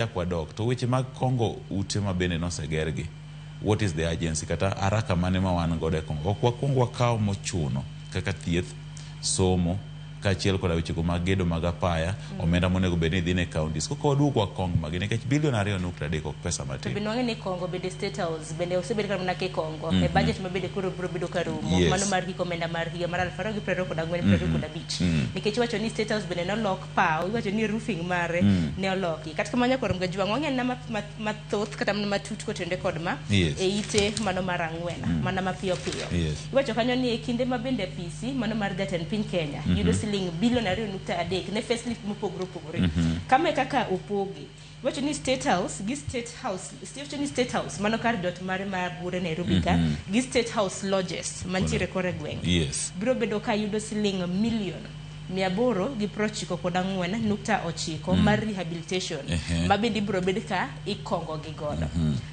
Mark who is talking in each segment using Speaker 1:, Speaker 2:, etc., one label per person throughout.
Speaker 1: Wachak wadok to weche mag kongo ute ma bende noseger gi, what is the urgency kata haraka mane ma wan godo e kongo? Ok wakuong wakaw mochuno kaka thieth, somo kaachiel koda wechego mag gedo mag apaya, omenda monego bed ni dhi ne counties. Koka waduog wakong magi nikech bilion 2.3 ok pesa
Speaker 2: To
Speaker 1: matin.
Speaker 2: bende wang'e ni kongo bende State House bende osebed kata mana kikongo e budget ma bende koro biro bedo ka rumo mano mar hik omenda mar higa mar 2024 25 nikech iwacho ni State House bende nolok paw iwacho ni roofing mare ne oloki. Kata kamano nyakwar Mgajwang' wang'e na mathoth kata mana matut kotenore kod ma e ite mano mar ang'wen mana mapiyo piyo. Iwacho kanyo ni e kinde ma bende apisi mano mar jatend piny Kenya yudo siling bilion 2.3 ne facelift mopogore opogore. Kama e kaka opogi. Iwacho ni State House gi State House, iwacho ni State House mano kar jot mare ma Bure Nairobi ka gi State House Lodges mantiere kore gweng'. Biro bedo ka yudo siling milion 894.9 mar rehabilitation ma bende ibiro bed ka ikongo gi godo.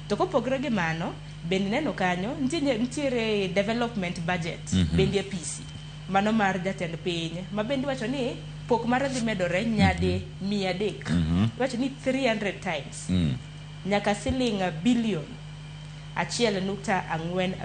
Speaker 2: To kopogore gi mano, bende neno kanyo nitiere development budget bende apisi mano mar jatend piny ma bende iwacho ni pok mare dhi medore nyadi 300. Iwacho ni 300 times nyaka siling bilion 1.45.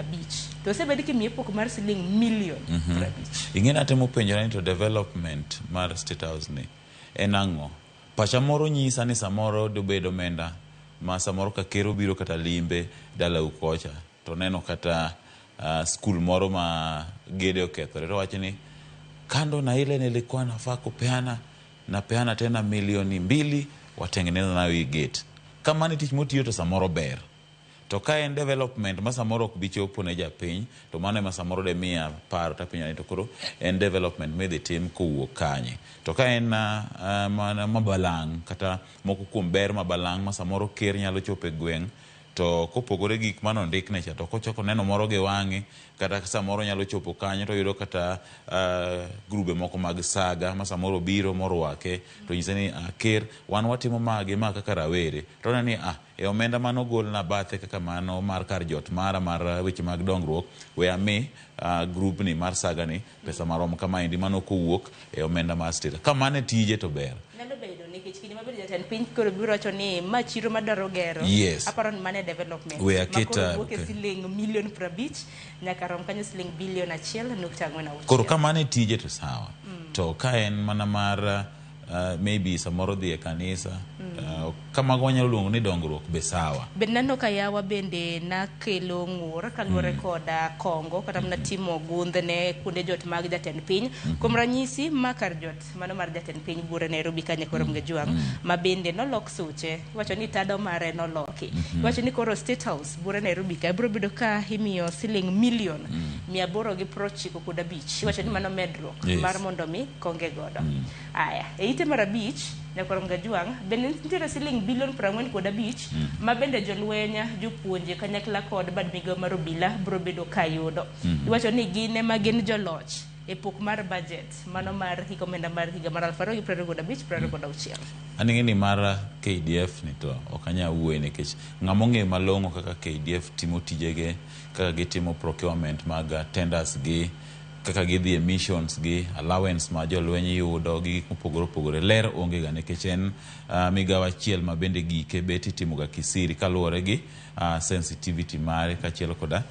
Speaker 2: To osebed kimiye pok mar siling milion 50.
Speaker 1: Ing'e ni atemo penjora ni to development mar State House ni en ang'o? Pacha moro nyisa ni samoro dobed omenda ma samoro ka ker obiro kata limbe dalau kocha to oneno kata skul moro ma gede okethore to owacho ni kando na ile nilikuwa nafaa kupeana napeana tena milioni 2 watengeneza nayo hii gate. Ka mano e tich motiyo to samoro ber. To ka en development ma samoro ok bi chopo ne japiny to mano ema samoro de miya paro tapenjo ni to koro en development midhi tim kowuok kanye. To ka en mana mabalang' kata moko kuom ber mabalang' ma samoro ker nyalo chopo e gweng' to kopogore gi gik mane ondikne cha to kochako oneno moro gi wang'e kata samoro nyalo chopo kanyo to oyudo kata grube moko mag saga ma samoro obiro morwake to nyise ni ker wan watimo ma gi ma kaka rawere to oneno ni e omenda mane ogolna bathe kaka mano mar kar jot mara mar weche mag dongruok we ami grubni mar saga ni pesa marom kamaendi mano kowuok e omenda mar state. Ka mano e tije to ber.
Speaker 2: Nyalo bedo nikech kinde maber jatend piny koro biro wacho ni ma chiro madwaro gero. Aparo ni mano e development.
Speaker 1: We
Speaker 2: Ma
Speaker 1: aket,
Speaker 2: koro wuok e siling milion 50 nyaka rom kanyo siling bilion 1.46.
Speaker 1: Koro ka mano e tije to sawa. To ka en mana mar maybe samoro dhi e kanisa, ka mago wanyalo luongo ni dongruok be sawa.
Speaker 2: Be neno ka yawa bende nakelo ng'ur kaluwore kod kongo kata mana timo gundh ne kuonde jot mag jatend piny. Kuom ranyisi ma kar jot mano mar jatend piny Bure Nairobi ka Nyakoro Mgajwang' ma bende nolok suche. Iwacho ni tado mare noloki. Iwacho ni koro State House Bure Nairobi ka biro bedo ka imiyo siling milion 895. Iwacho ni mano medruok mar mondo mi konge godo. Aya, e ite mar abich Nyakwar Mgajwang' bende nitiere siling bilion 45 ma bende jolweny, jopuonje kanyakla kod bad migawo mar obila biro bedo ka yudo. Iwacho ni gin ema gin joloch e pok mar budget mano mar hik omenda mar higa mar 2025 26.
Speaker 1: An ing'e ni mar KDF ni to ok anyal wuoye nikech ng'ama ong'eyo malong'o kaka KDF timo tijege, kaka gitimo procurement mag tenders gi, kaka gidhi e missions gi, allowance ma jolweny yudo gi gik mopogore opogore, ler onge ga nikech en migawo achiel ma bende gike bet itimo ga kisiri kaluwore gi sensitivity mare kaachiel koda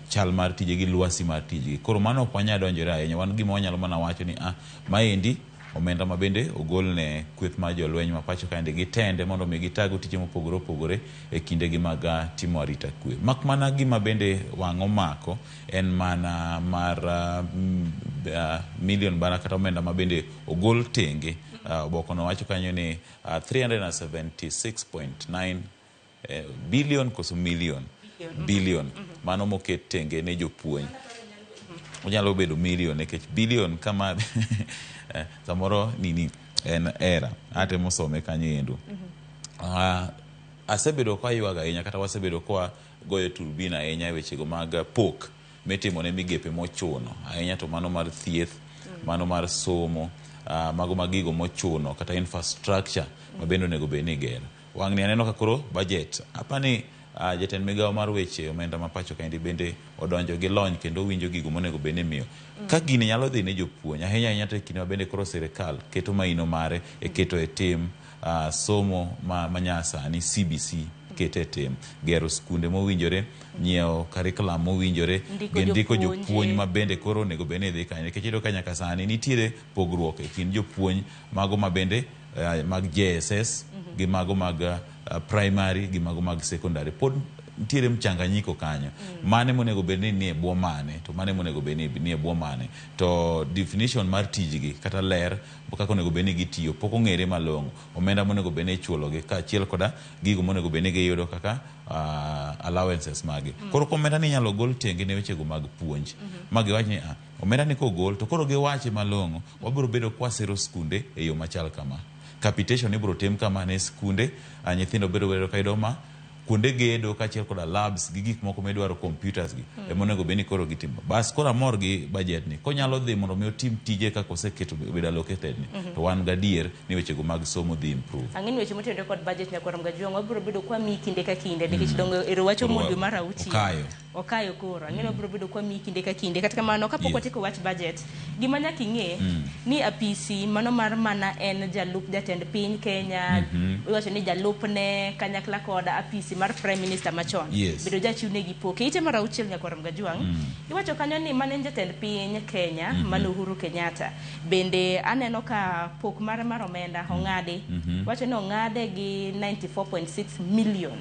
Speaker 1: chal mar tije gi lwasi mar tijgi. Koro mano ok wanyal donjore ahinya, wan gima wanyalo mana wacho ni maendi omenda ma bende ogol ne kweth mar jolweny ma pacho kaendi gitende mondo mi gitago tije mopogore opogore e kindegi mag timo arita kwe. Mak mana gima bende wang' omako en mana mar million bana kata omenda ma bende ogol tenge. Obokono wacho kanyo ni 376.9 billion koso million? Billion. Mano moket tenge ne jopuonj. Onyalo bedo million nikech billion kama samoro nini en era. Atemo some kanyo endo. Asebedo ka aywago ahinya kata wasebedo ka wagoyo turbin ahinya e wechego mag pok mitimo ne migepe mochuno ahinya to mano mar thieth, mano mar somo, mago mag gigo mochuno kata infrastructure ma bende onego bed ni igero. Wang'ni aneno ka koro budget apani jatend migawo mar weche omenda ma pacho kaendi bende odonjo gi lony kendo winjo gigo monego bed ni imiyo. Ka gini nyalo dhi ne jopuonj ahinya ahinya to e kinde ma bende koro sirikal keto maino mare e keto e tim somo ma nyasani CBC kete tim, gero skunde mowinjore, nyiewo curriculum mowinjore, gi ndiko jopuonj ma bende koro onego bed ni dhi kanyo. Nikech iyudo ka nyaka sani nitiere pogruok e kind jopuonj mago ma bende mag JSS gi mago mag primary gi mago mag secondary. Pod nitiere mchanganyiko kanyo. Mane monego bed ni nie bwo mane, to mane monego bed ni nie bwo mane. To definition mar tijgi kata ler kaka onego bed ni gitiyo pok ong'ere malong'o. Omenda monego bed ni ichulogi kaachiel koda gigo monego bed ni giyudo kaka allowances magi. Koro omenda ni inyalo gol tenge ne wechego mag puonj. Ma giwach ni omenda ni kogol to koro giwache malong'o, wabiro bedo kwasiro skunde e yo machal kama. Capitation ibiro tim kama ne skunde, nyithindo biro bedo kayudo ma, kuonde gedo kaachiel koda labs gi gik moko midwaro, computers gi ema onego bed ni koro gitimo. Bas koro amor gi budget ni. Konyalo dhi mondo mi otim tije kaka oseketo obedo allocated ni, to wan gadier ni wechego mag somo dhi improve.
Speaker 2: Ang'e ni weche motenore kod budget nyakwar Mgajuang' wabiro bedo kwa miyi kinde ka kinde nikech dongo ero wacho mondo mar auchiel.
Speaker 1: Okayo.
Speaker 2: Okayo koro. Ang'e ni wabiro bedo kwa miyi kinde ka kinde. Kata kamano kapok watieko wach budget, gima nyaka ing'e ni apisi mano mar mana en jalup jatend piny Kenya, iwacho ni jalupne kanyakla kod apisi mar Prime Minister machon. Bedo jachiw negi pok. E ite mar auchiel nyakwar Mgajuang', iwacho kanyo ni mane en jatend piny Kenya, mano Uhuru Kenyatta. Bende aneno ka pok mare mar omenda ong'adi. Iwacho ni ong'ade gi 94.6 million.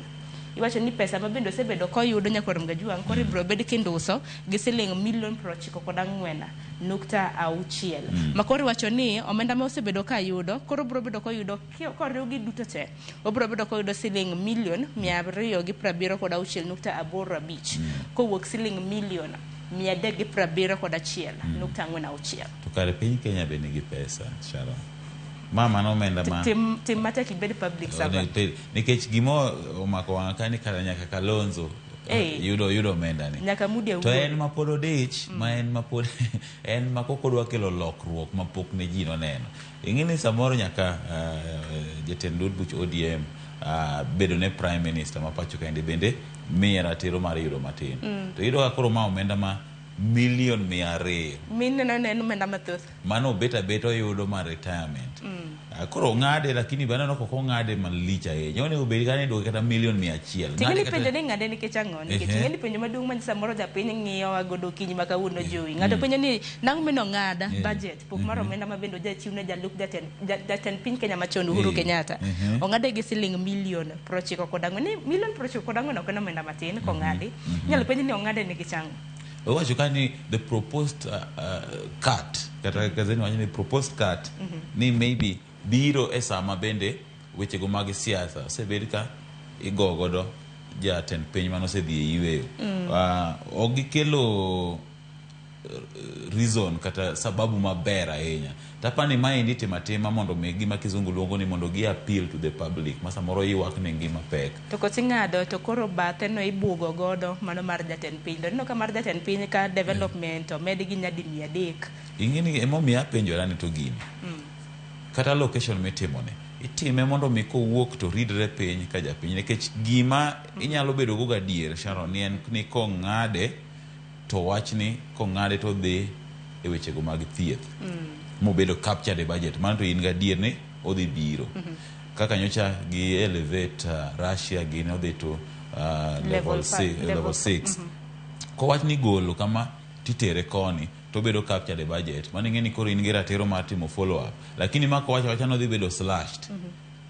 Speaker 2: Iwacho ni pesa ma bende osebedo koyudo nyakwar Mgajuang' koro ibiro bed kinduso gi siling milion 94.6. Ma koro iwacho ni omenda ma osebedo kayudo koro biro bedo koyudo koriw gi duto te. Obiro bedo koyudo siling milion 276.85 kowuok siling milion 371.46.
Speaker 1: To kare piny Kenya be nigi pesa, Sharon. Ma mano omenda ma
Speaker 2: Tim matek ibed public servant.
Speaker 1: Nikech gima omako wang'a ka ni kare nyaka Kalonzo yudo omenda ni.
Speaker 2: Nyaka Mudi
Speaker 1: To en ma pod odich, ma en ma pod en ma kok odwa kelo lokruok ma pok ne ji noneno. Ing'e ni samoro nyaka jatend duond buch ODM bedo ne Prime Minister ma pacho kaendi bende miye ratiro mar yudo matin. To iyudo ka koro ma omenda ma milion 200.
Speaker 2: Mineno ne en omenda mathoth.
Speaker 1: Mano obet abeta oyudo mar retirement. Koro ong'ade lakini be aneno kok ong'ade malich ahinya. Onego bed kata ni iduoke kata milion 100.
Speaker 2: Ting'e ni penjo ni ng'ade nikech ang'o? Nikech ing'e ni penjo maduong' ma samoro japiny ng'iyowa godo okinyi ma kawuono jowi. Ng'ato penjo ni nang'o mino ng'ada budget pok mar omenda ma bende ojachiw ne jalup jatend piny Kenya machon Uhuru Kenyatta. Ong'ade gi siling milion 94. Ni milion 94 ok en omenda matin kong'adi. Inyalo penj ni ong'ade nikech ang'o?
Speaker 1: Owacho ka ni the proposed cut, kata gazeti wacho ni proposed cut ni maybe biro e sama bende wechego mag siasa osebed ka igo godo jatend piny mane osedhi e yweyo. Ok gikelo reason kata sababu maber ahinya. Tapani maendi itimo atima mondo mi gima kizungu luongo ni mondo gi appeal to the public ma samoro ywak ne ngima pek.
Speaker 2: To kosing'ado to koro bathe no ibugo godo mano mar jatend piny. To ineno ka mar jatend piny ka development omed gi nyadi 300.
Speaker 1: Ing'e ni emomiyo apenjora ni to gini. Kata location mitimone, itime mondo mi kowuok to ridre piny ka japiny. Nikech gima inyalo bedo go gadier, Sharon, ni en ni kong'ade to wachni kong'ade to dhi e wechego mag thieth. Mobedo captured e budget. Mano to in gadier ni odhi biro. Kaka nyocha gi elevate Russia gini odhi to level 6. Kowach ni golo kama titere koni to bedo captured e budget. Mano ing'e ni koro in gi ratiro mar timo follow up. Lakini ma kowacho awacha ni odhi bedo slashed.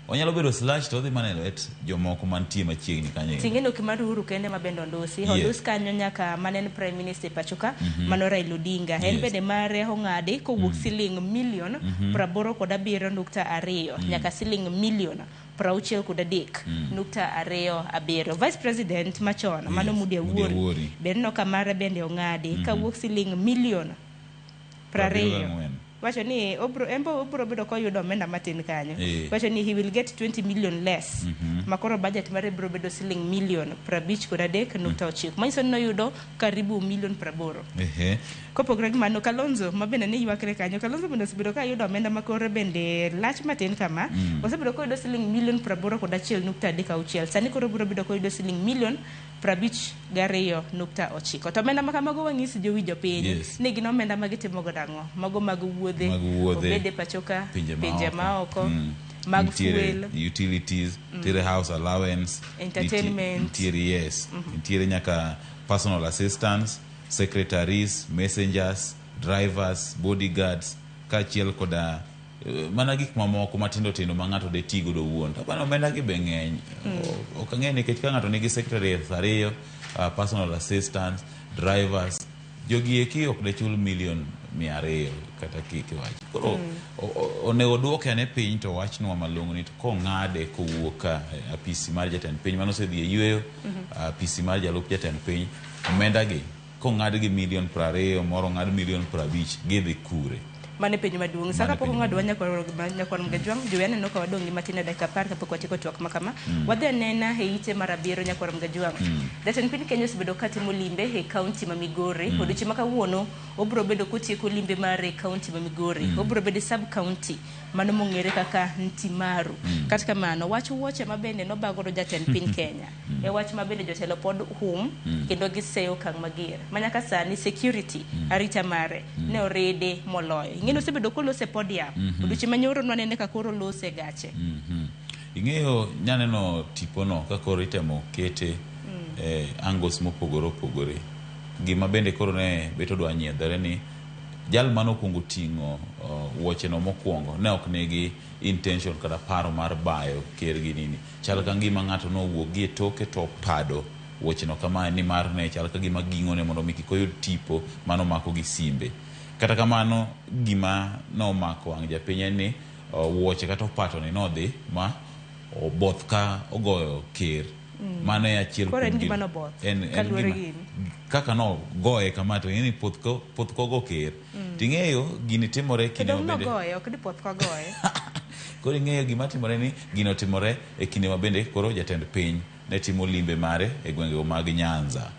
Speaker 1: Onyalo bedo slashed to odhi mana e lwet jomoko mantie machiegni kanyo.
Speaker 2: Ting'e ni ok mar Uhuru kende ma bende ondusi. Ondus kanyo nyaka mane en Prime Minister e pacho ka, mano Raila Odinga. En bende mare ong'adi kowuok siling milion 87.2 nyaka siling milion 63.27. Vice President machon, mano Mudi Awuori, bende no ka mare bende ong'adi kawuok siling milion 20. Wacho ni obro bedo koyudo omenda matin kanyo. Wacho ni he will get 20 million less. Makoro budget mare bro bedo siling milion 53.9. Manyiso ni noyudo karibu milion 80. Kopogore gi mano, Kalonzo ma bende ne ywakre kanyo. Kalonzo bende osebedo ka yudo omenda makore bende lach matin kama. Osebedo koyudo siling milion 81.36. Sani koro bro bedo koyudo siling milion 52.9. To omenda ma kamago wang'isi jowi jopiny ni gin omenda ma gitimo godo ang'o? Mago mag wuodhe, obed e pacho ka, pinje maoko. Mag
Speaker 1: Nitiere
Speaker 2: fuel.
Speaker 1: utilities, nitiere house allowance,
Speaker 2: Entertainment.
Speaker 1: Nitiere, yes, nitiere nyaka personal assistants, secretaries, messengers, drivers, bodyguards, kaachiel koda mana gik mamoko matindo tindo ma ng'ato de ti godo owuon. To bana omenda gi be ng'eny. Ok ang'eyo nikech ka ng'ato nigi secretaries ariyo, personal assistants, drivers, jogi eki ok de chul milion 200 kata kiwacho. Koro onego duoke ane piny to wachnwa malong'o ni to kong'ade kowuok ka apisi mar jatend piny manosedhi e yweyo, apisi mar jalup jatend piny, omenda gi kong'ad gi milion 20, moro ong'ad milion 50, gidhi kure?
Speaker 2: Mano e penjo maduong'. Sa
Speaker 1: Mano e
Speaker 2: kapok
Speaker 1: penjo.
Speaker 2: Ong'adwa nyakwar Mgajwang', jowi aneno ka wadong' gi matin e dakika 10 kapok watieko twak ma kama. Wadhi anena e ite mar abiriyo, nyakwar Mgajwang'. Jatend piny Kenya osebedo katimo limbe e kaunti ma Migori. Odiochieng' ma kawuono obiro bedo kotieko limbe mare e kaunti ma Migori. Obiro bedo e sub county mano mong'ere kaka Ntimaru. Kata kamano, wach wuoche ma bende nobagodo jatend piny Kenya e wach ma bende jotelo pod hum kendo giseyo okang' mager. Ma nyaka sani security arita mare ne oridi moloyo. Ing'eni osebedo kolose podium. Odiochieng' manyoro nwanene ka koro olose e gache.
Speaker 1: Ing'eyo nyaneno tipono ka koro itemo kete e angles mopogore opogore. Gima bende koro ne bet odwa nyiedhore ni jal manokwongo ting'o wuoche no mokwongo ne ok nigi intention kata paro mar bayo ker gi nini. Chal ka gima ng'ato nowuok gi e toke to opado wuoche no kamae, nimar ne chal ka gima ging'one mondo mi kik oyud tipo manomako gi simbe. Kata kamano, gima nomako wang' japiny en ni wuoche kata opato ni nodhi ma oboth ka ogoyo ker. Mano e achiel
Speaker 2: Koro en
Speaker 1: kuom
Speaker 2: gima noboth,
Speaker 1: en
Speaker 2: kaluwore
Speaker 1: gima
Speaker 2: gi in.
Speaker 1: Kaka nogoye kama to ing'e ni poth kogo ker. Ting'eyo gini timore e
Speaker 2: To
Speaker 1: kinde
Speaker 2: dong'
Speaker 1: ma bende
Speaker 2: nogoye, ok ni poth kogoye.
Speaker 1: Koro ing'eyo gima timore ni gino timore e kinde ma bende koro jatend piny ne timo limbe mare e gwenge mag Nyanza.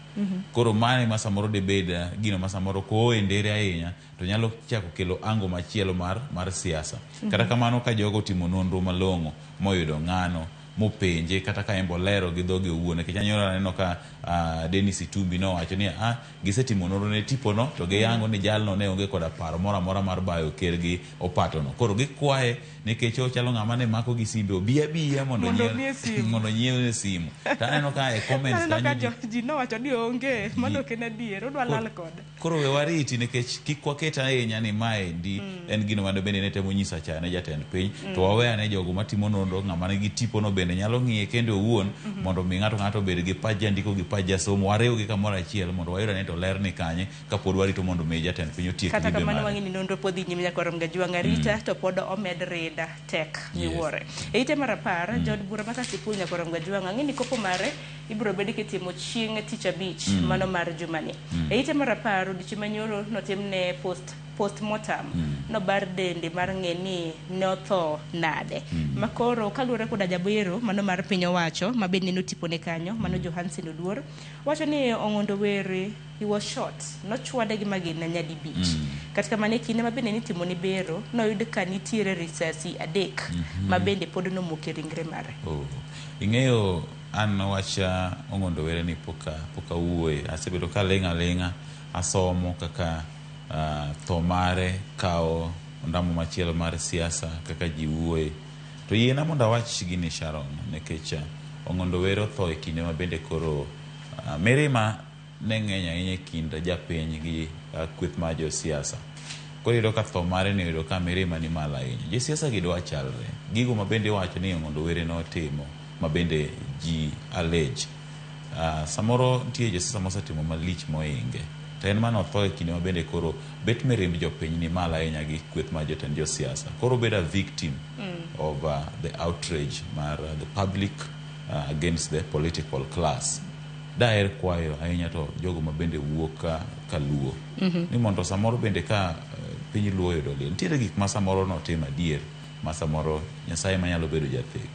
Speaker 1: Koro mane ma samoro debed gino ma samoro koe ndere ahinya to nyalo chako kelo ango machielo mar siasa. Kata kamano, ka jogo otimo nonro malong'o moyudo ng'ano mopenje kata ka en bolero gi dhoge owuon, nikech anyoro aneno ka Dennis Itumbi nowacho ni gisetimo nonro ne tipono to giyango ni jalno ne onge koda paro moro amora mar bayo ker gi opatono. Koro gikwaye nikech ochalo ng'ama ne mako gi simbe obi abiya mondo
Speaker 2: Mondo
Speaker 1: onyiew
Speaker 2: omiye simu.
Speaker 1: Mondo onyiew simu. To aneno ka e comments
Speaker 2: Aneno ka
Speaker 1: kanyo
Speaker 2: ji nowacho ni onge, mano ok en adier, odwa lal kode.
Speaker 1: Koro we wariti nikech kik waket ahinya ni maendi en gino mane bende ne temo nyiso achaya ne jatend piny, to wawe ane jogo matimo nonro, ng'ama nigi tipono bende nyalo ng'iye kende owuon mondo mi ng'ato ng'ato obed gi pach jandiko gi pach jasomo, wariwgi kamoro achiel mondo wayud ane to ler ni kanye kapod warito mondo mi jatend piny otiek
Speaker 2: Kata
Speaker 1: limbe
Speaker 2: kamano
Speaker 1: mare.
Speaker 2: Wang'e ni nonro pod dhi nyime, nyakwar Mgajwang', arita to pod omed rida tek miwuore. E ite mar 10, jaod bura ma Kasipul, nyakwar Mgajwang', ang'e ni kopo mare ibiro bed kitimo chieng' tich abich mano mar jumani. E ite mar 10, odiochieng' manyoro notimne post mortem, nobar dende mar ng'e ni notho nade. Makoro kaluwore koda jabero mano mar piny owacho ma bende notipone kanyo mano Johansen Oduor wacho ni Ong'ondo Were, he was shot, nochwade gi magina nyadibich. Kata kamano, e kinde ma bende nitimo ne bero noyud ka nitiere risasi adek ma bende pod nomoko e ringre mare.
Speaker 1: Oh. Ing'eyo an wach Ong'ondo Were ni pok awuoye. Asebedo ka aling' aling'a asomo kaka tho mare kawo ondamo machielo mar siasa kaka ji wuoye. To yiena mondo awach gini, Sharon, nikech Ong'ondo Were otho e kinde ma bende koro mirima ne ng'eny ahinya e kind japiny gi kweth mar josiasa. Koro iyudo ka tho mare ni oyudo ka mirima ni malo ahinya. Josiasa gi dwa chalre. Gigo ma bende iwacho ni Ong'ondo Were notimo ma bende ji allege. Samoro nitie josiasa mosetimo malich mohinge. To en mano otho e kinde ma bende koro bet mirimb jopiny ni malo ahinya gi kweth mar jotend josiasa. Koro obedo a victim of the outrage mar the public against the political class. Daher kwayo ahinya to jogo ma bende wuok ka Luo ni mondo samoro bende ka piny Luo oyudo liel, nitiere gik ma samoro notim adier ma samoro Nyasaye manyalo bedo jathek,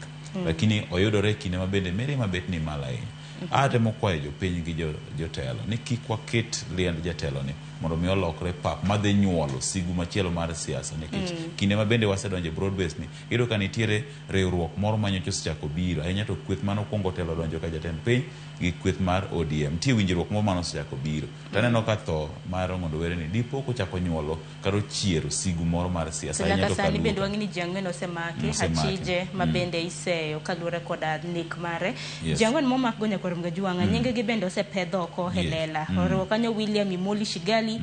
Speaker 1: lakini oyudore e kinde ma bende mirima bet ni malo ahinya. Atemo kwayo jopiny gi jotelo ni kik waket liend jatelo ni mondo mi olokre pap madhi nyuolo sigu machielo mar siasa nikech kinde ma bende wasedonjo e broad base ni iyudo ka nitiere riwruok moro ma nyocha osechako biro ahinya to kweth mane okwongo telo donjo ka jatend piny gi kweth mar ODM. Nitie winjruok moro mane osechako biro. To aneno ka tho mar Ong'ondo Were ni dipo kochako nyuolo kata ochiero sigu moro mar siasa
Speaker 2: To
Speaker 1: ahinya
Speaker 2: nyaka
Speaker 1: to
Speaker 2: sani bende
Speaker 1: kaluo.
Speaker 2: wang'e ni ji ang'wen osemaki,
Speaker 1: Osemaki.
Speaker 2: achije ma bende iseyo kaluwore koda nek mare.
Speaker 1: Yes.
Speaker 2: Ji ang'wen momak go nyakwar Mgajuang'a, nyingegi bende osepedh oko e
Speaker 1: Yes.
Speaker 2: lela. Oriwo kanyo William Imoli Shigali,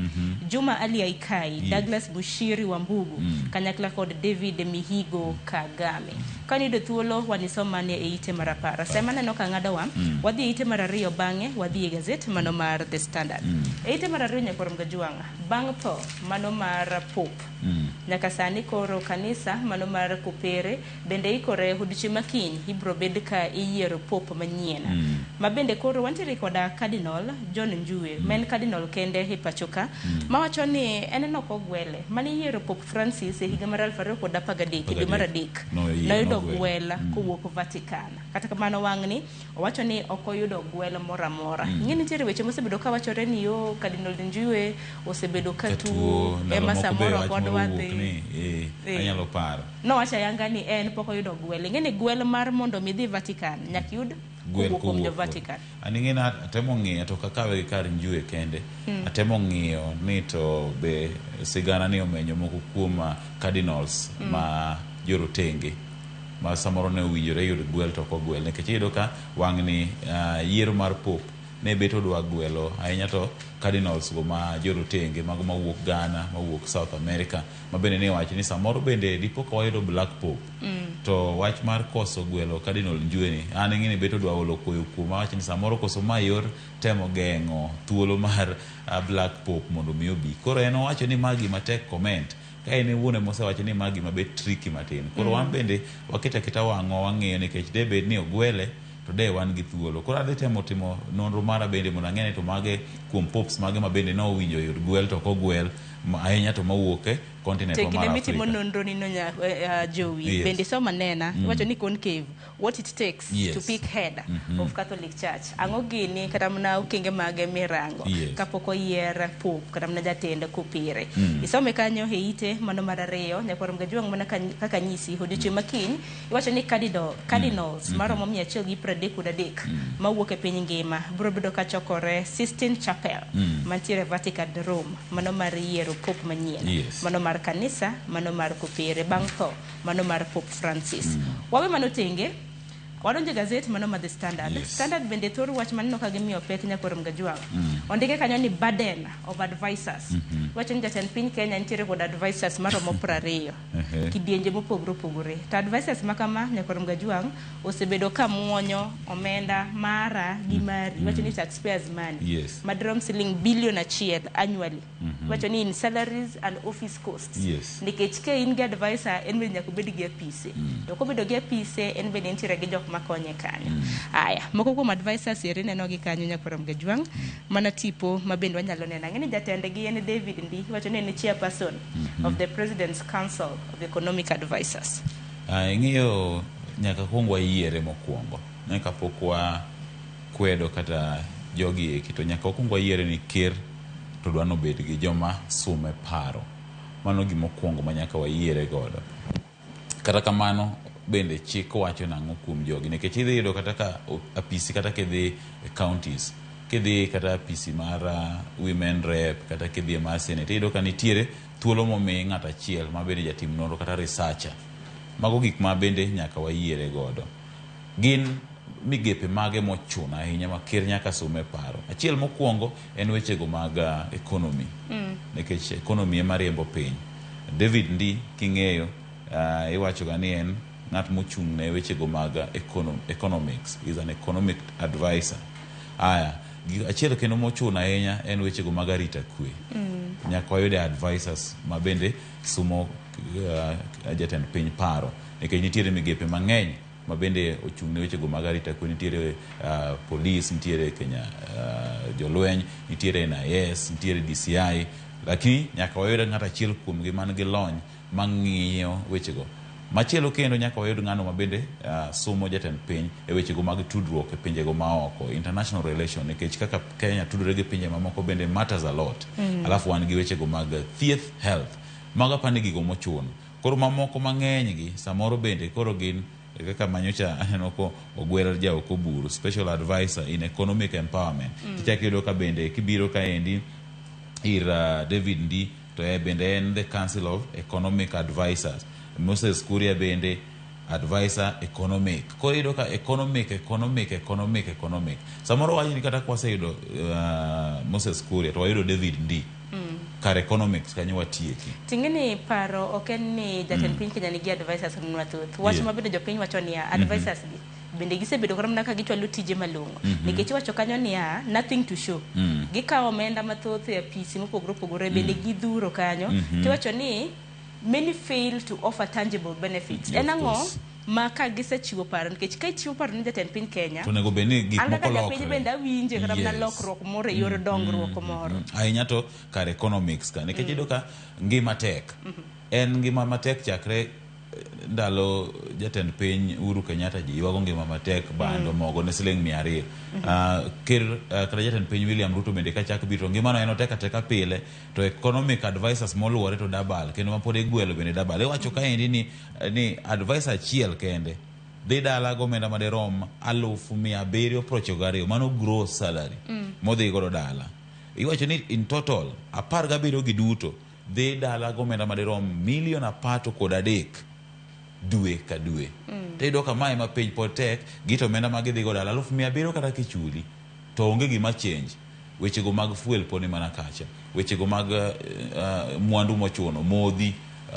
Speaker 2: Juma Ali Aikai,
Speaker 1: Yes.
Speaker 2: Douglas Bushiri Wambugu, kanyakla kod David Mihigo Kagame. Ka niyudo thuolo wanisomane e ite mar apar. Sama aneno ka ng'adowa, wadhi e ite mar ariyo bang'e wadhi e gazet mano mar The Standard. E ite mar ariyo nyakwar Mgajuang'a, bang' tho mano mar Pope nyaka sani koro kanisa mano mar Kopere bende ikore odiochieng' ma kiny ibiro bed ka iyiero Pope manyien. Ma bende koro wantiere koda Cardinal John Njue, ma en Cardinal kende e pacho ka, mawacho ni en nok ogwele. Mane iyiero Pope Francis e higa mar 2013 e dwe mar adek, noyudo
Speaker 1: Nogwele.
Speaker 2: gwel kowuok Vatican. Kata kamano wang'ni owacho ni ok oyudo gwel moro amora. Ing'e nitiere weche mosebedo kawachore ni yo Cardinal Njue osebedo ka tuo
Speaker 1: Katuo ndalo
Speaker 2: ema
Speaker 1: moko be
Speaker 2: samoro
Speaker 1: wach
Speaker 2: ok
Speaker 1: moro
Speaker 2: odwa
Speaker 1: owuok
Speaker 2: dhi.
Speaker 1: ni anyalo paro.
Speaker 2: Nowacho ayanga ni en pok oyudo gwel. Ing'e ni gwel mar mondo mi idhi Vatican nyaka iyud
Speaker 1: Gwel
Speaker 2: kowuok kuom jo
Speaker 1: kowuok
Speaker 2: Vatican.
Speaker 1: An ing'e ni atemo ng'iyo to ok akawe gi kar Njue kende. Atemo ng'iyo ni to be sigana ni omenyo moko kuom cardinals ma jorotenge ma samoro ne owinjore yud gwel to ok ogwel nikech iyudo ka wang'ni yiero mar Pope ne bet odwa gwelo ahinya to cardinals go ma jorotenge mago mawuok Ghana, mawuok South America ma bende ne iwacho ni samoro bende dipo ka wayudo Black Pope to wach mar koso gwelo Cardinal Njue ni an ing'e ni bet odwa olo koyo kuoma awach ni samoro koso ma yor temo geng'o thuolo mar Black Pope mondo mi obi. Koro en owacho ni ma gima tek comment ka en owuon ema osewacho ni ma gima bet tricky matin. Koro wan bende waketo aketa wang'wa wang'iyo nikech de bed ni ogwele to de wan gi thuolo. Koro adhi temo timo nonro mara bende mondo ang'e ni to mage kuom popes mage ma bende nowinjo yud gwel to ok ogwel ahinya to mawuok e continent
Speaker 2: To e
Speaker 1: ma
Speaker 2: kinde
Speaker 1: mar
Speaker 2: mitimo
Speaker 1: Afrika.
Speaker 2: nonro ni no nya, Jowi,
Speaker 1: Yes.
Speaker 2: bende isoma nena, iwacho ni concave, what it takes
Speaker 1: Yes.
Speaker 2: to pick head of Catholic Church. Ang'o gini kata mana okenge mage mirango
Speaker 1: Yes.
Speaker 2: kapok oyier Pope kata mana jatend kopere. Isome kanyo e ite mano mar ariyo, nyakwar Mgajuang' mana kaka nyisi odiochieng' ma kiny iwacho ni cardinals maromo 133 mawuok e piny ngima biro bedo ka chokore Sistine Chapel mantiere Vatican Rome mano mar yiero Pope manyien.
Speaker 1: Yes.
Speaker 2: Mano mar kanisa, mano mar kopere bang' tho mano mar Pope Francis. Wawe mano tenge, wadonjo e gazet mano mar The Standard.
Speaker 1: Yes.
Speaker 2: Standard bende thor wach maneno ka gimiyo pek nyakwar Mgajuang'. Ondike kanyo ni burden of advisors. Iwacho ni jatend piny Kenya nitiere kod advisors maromo 20. Kidienje mopogore opogore. To advisors ma kama nyakwar Mgajuang' osebedo ka muonyo omenda mara gi mari. Iwacho ni taxpayers money.
Speaker 1: Yes.
Speaker 2: Madirom siling bilion 1 annually. Iwacho ni in salaries and office costs.
Speaker 1: Yes.
Speaker 2: Nikech ka in gi advisor en bende nyaka obed gi apise. To kobedo gi apise en bende nitiere gi jok makonye kanyo. Aya, moko kuom advisors eri neno gi kanyo nyakwar Mgajuang' mana tipo ma bende wanyalo neno. Ang'e ni jatendgi en David Ndii, iwacho ni en chairperson of the President's Council of Economic Advisors.
Speaker 1: Ing'eyo nyaka kuong wayiere mokwongo. Nyaka pok wakwedo kata jogi eki to nyaka wakuong wayiere ni ker to dwa nobed gi joma sume paro. Mano gima okwongo ma nyaka wayiere godo. Kata kamano bende chik wacho nang'o kuom jogi nikech idhi yudo kata ka apisi kata kidhi e counties kidhi kata apisi mar women rep kata kidhi e mar senate iyudo ka nitiere thuolo momi ng'ato achiel ma bende jatim nonro kata researcher. Mago gik ma bende nyaka wayiere godo. Gin migepe mage mochuno ahinya ma ker nyaka sume paro. Achiel mokwongo en wechego mag economy. Nikech economy ema riembo piny. David Ndii king'eyo iwacho ga ni en ng'at mochung' ne wechego mag economics. He is an economic advisor. Aya, achiel kendo mochuno ahinya en wechego mag arita kwe. Nyaka wayude advisors ma bende sumo jatend piny paro. Nikech nitiere migepe mang'eny ma bende ochung' ne wechego mag arita kwe. Nitiere police, nitiere Kenya jolweny, nitiere NIS, nitiere DCI. Lakini nyaka wayud ng'at achiel kuomgi man gi lony mang'iyo wechego. Machielo kendo nyaka wayud ng'ano ma bende sumo jatend piny e wechego mag tudruok e pinjego maoko, international relation, nikech kaka Kenya tudore gi pinje mamoko bende matters a lot. Alafu wan gi wechego mag thieth, health. Mago apani gigo mochuno. Koro mamoko mang'eny gi samoro bende koro gin kaka manyocha aneno ko ogwel Jaoko Oburu, special advisor in economic empowerment. Tichak iyudo ka bende kibiro kaendi ir David Ndii to bende en the Council of Economic Advisors. Moses Kuria bende advisor economic. Koro iyudo ka economic, economic, economic, economic. Samoro wach ni kata kwaseyudo Moses Kuria to wayudo David Ndii. Kar economics kanyo watieki.
Speaker 2: Ting'e ni paro ok en ni jatend piny Kenya nigi advisors mathoth. Wach ma bende jopiny wacho niya, advisors gi bende gisebedo kata mana ka gichwalo tije malong'o. Nikech iwacho kanyo niya, nothing to show. Gikawo omenda mathoth e apisi mopogore opogore bende gidhuro kanyo. Tiwacho ni many fail to offer tangible benefits. En ang'o ma ka gisechiwo paro nikech ka ichiwo paro ne jatend piny Kenya
Speaker 1: To onego bed ni gik
Speaker 2: an
Speaker 1: moko
Speaker 2: kaka japiny
Speaker 1: lokre.
Speaker 2: bende awinje kata mana lokruok moro e yor dongruok moro.
Speaker 1: Ahinya to kar economics ka nikech iyudo ka ngima tek. En ngima matek chakre ndalo jatend piny Uhuru Kenyatta ji ywago ngima matek bando mogo ne siling 200. Ker kata jatend piny William Ruto bende kachak biro ngimano en otek ateka pile to economic advisors moluwore to dabal kendo mapod igwelo bende dabal. Iwacho kaendi ni advisor achiel kende dhi dala gomenda maderom 792,000 mano gross salary modhi godo dala. Iwacho ni in total 17 gi duto dhi dala gomenda maderom milion 13 dwe ka dwe. To iyudo ka mae ma piny pod tek gi to omenda ma gidhi go dala 700,000 kata kichuli to onge gima change. Wechego mag fuel pod ni mana kacha. Wechego mag mwandu mochuno, modhi,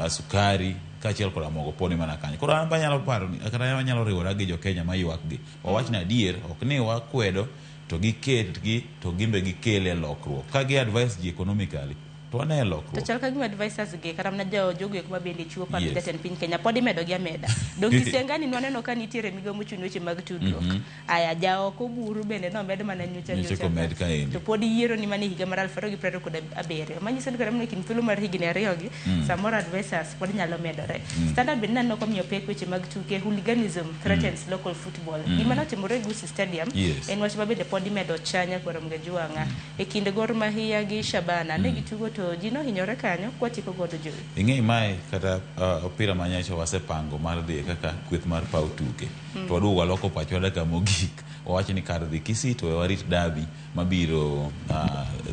Speaker 1: sukari kaachiel koda mogo pod ni mana kanyo. Koro an anyalo paro ni kata anyalo riwora gi jo Kenya maywak gi. Wawach ni adier ok ni wakwedo to giket gi to gimbe gikele lokruok. Ka gi advise ji economically to wane
Speaker 2: To
Speaker 1: lokruok.
Speaker 2: chal ka gima advisors gi kata mana jo jogo eko ma bende chiwo paro
Speaker 1: Yes.
Speaker 2: jatend piny Kenya pod imedo gi ameda. Donge Kisiangani nwaneno ka nitiere migawo mochung' ne weche mag tudruok. Aya jaoko Oburu bende nomed mana nyocha
Speaker 1: Nyocha
Speaker 2: nyocha.
Speaker 1: komed kaendi.
Speaker 2: To pod yiero ni mana e higa mar 2027. Manyiso ni kata mana e kind thuolo mar higni ariyo gi samoro advisors pod nyalo medore. Standard bende naneno komiyo pek weche mag tuke hooliganism threatens local football. Gima notimore e Gusii Stadium en wach ma bende pod imedo chanya kuom Gajuang'a. E kind Gor Mahia gi Shabana ne gitugo to ji nohinyore kanyo kwatieko godo jowi.
Speaker 1: Ing'e mae kata opira ma nyocha wasepango mar dhi kaka kweth mar paw tuke. To waduogo waloko pachwa dakika mogik. Wawacho ni kar dhi Kisii to we warit derby mabiro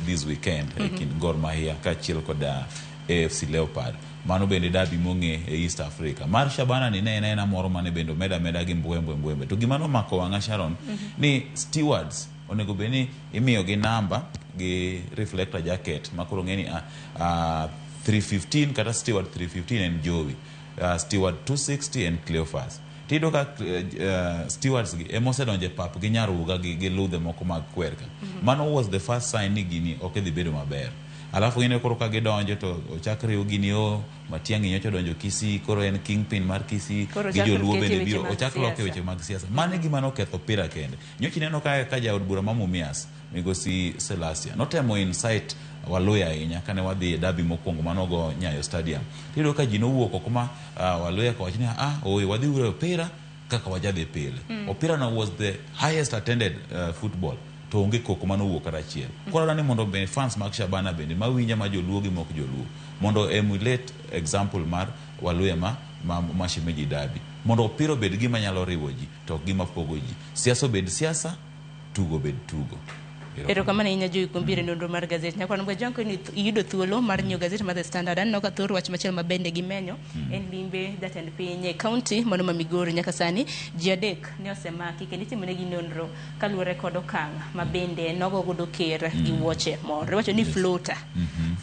Speaker 1: this weekend e kind Gor Mahia kaachiel kod AFC Leopard. Mano bende derby mong'e e East Africa. Mar Shabana ni ne en aena moro mane bende omed ameda gi mbwembwe mbwembwe. To gima nomako wang'a Sharon ni stewards onego bed ni imiyo gi namba gi reflector jacket ma koro ng'e ni 315 kata steward 315 en Jowi, steward 260 en Cleophas. Tiyudo ka stewards gi ema osedonjo e pap gi nyaruga gi ludhe moko mag kwer ka. Mano was the first sign ni gini ok dhi bedo maber. Alafu ineno koro ka gidonjo to ochak riw gini o Matiang'i nyocha odonjo Kisii koro en kingpin mar Kisii
Speaker 2: Koro
Speaker 1: gi
Speaker 2: ochak
Speaker 1: joluo
Speaker 2: okete
Speaker 1: bende
Speaker 2: weche
Speaker 1: biro
Speaker 2: mag
Speaker 1: ochak loke
Speaker 2: siasa.
Speaker 1: weche mag siasa. Mano e gima noketho opira kende. Nyocha ineno ka jaod bura ma Mumias migosi Selasia notemo incite Waluya ahinya kane wadhi e derby mokwongo manogo Nyayo Stadium. Tiyudo ka ji nowuok oko ma Waluya kowacho ni ooyo wadhi uru e opira kaka wajadhi pile. Opira no was the highest attended football to onge koko manowuok kata achiel. Koro adwa ni mondo be fans mag Shabana bende mawinja ma joluo gi mok joluo mondo emulate example mar Waluya ma shemeji derby. Mondo opira obed gima nyalo riwo ji to ok gima pogo ji. Siasa obed siasa, tugo obed tugo.
Speaker 2: Erokamano ahinya Jowi kuom biro e nonro mar gazet. Nyakwar Mgajwang' koni iyudo thuolo mar nyiewo gazet mar The Standard. Aneno ka thor wach machielo ma bende gimenyo en limbe jatend piny e kaunti mano ma Migori. Nyaka sani ji 3 ne osemaki kendo itimonegi nonro kaluwore kod okang' ma bende nogo godo ker gi wuoche moro. Iwacho ni floater.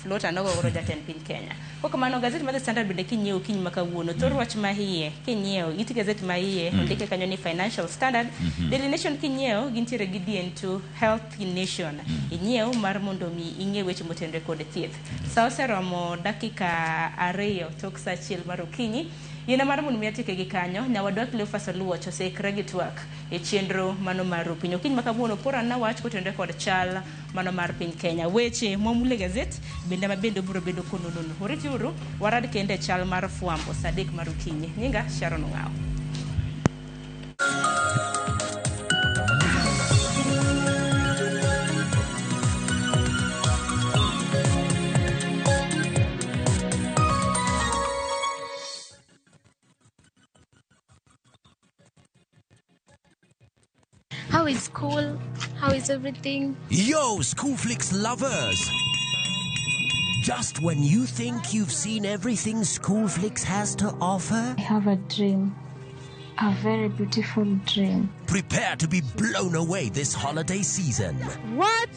Speaker 2: Floater nogo godo jatend piny Kenya. Kokamano gazet mar The Standard bende kinyiewo okinyi ma kawuono thor wach ma iye kinyiewo it gazet ma iye ondike kanyo ni Financial Standard. Daily Nation kinyiewo gintiere gi DN2 Health Nation. Inyiew mar mondo mi ing'e weche motenore kod thieth. Sa oseromo dakika 2 tok sa 1 mar okinyi. Yiena mar mondo mi atieke gi kanyo, nyawadwa Cleophas Oluoch oseikre gi twak e chenro mano mar Rupiny. Okinyi ma kawuono pora na wach kotenore kod chal mano mar piny Kenya. Weche mwamule gazet bende ma bende obiro bedo kononono. Oriti uru warad kende e chal mar fwambo saa 3 mar okinyi. Nyinga Sharon Ong'awo.
Speaker 3: How is school? How is everything?
Speaker 4: Yo, SchoolFlix lovers! Just when you think you've seen everything SchoolFlix has to offer,
Speaker 3: I have a dream. A very beautiful dream.
Speaker 4: Prepare to be blown away this holiday season.
Speaker 3: What?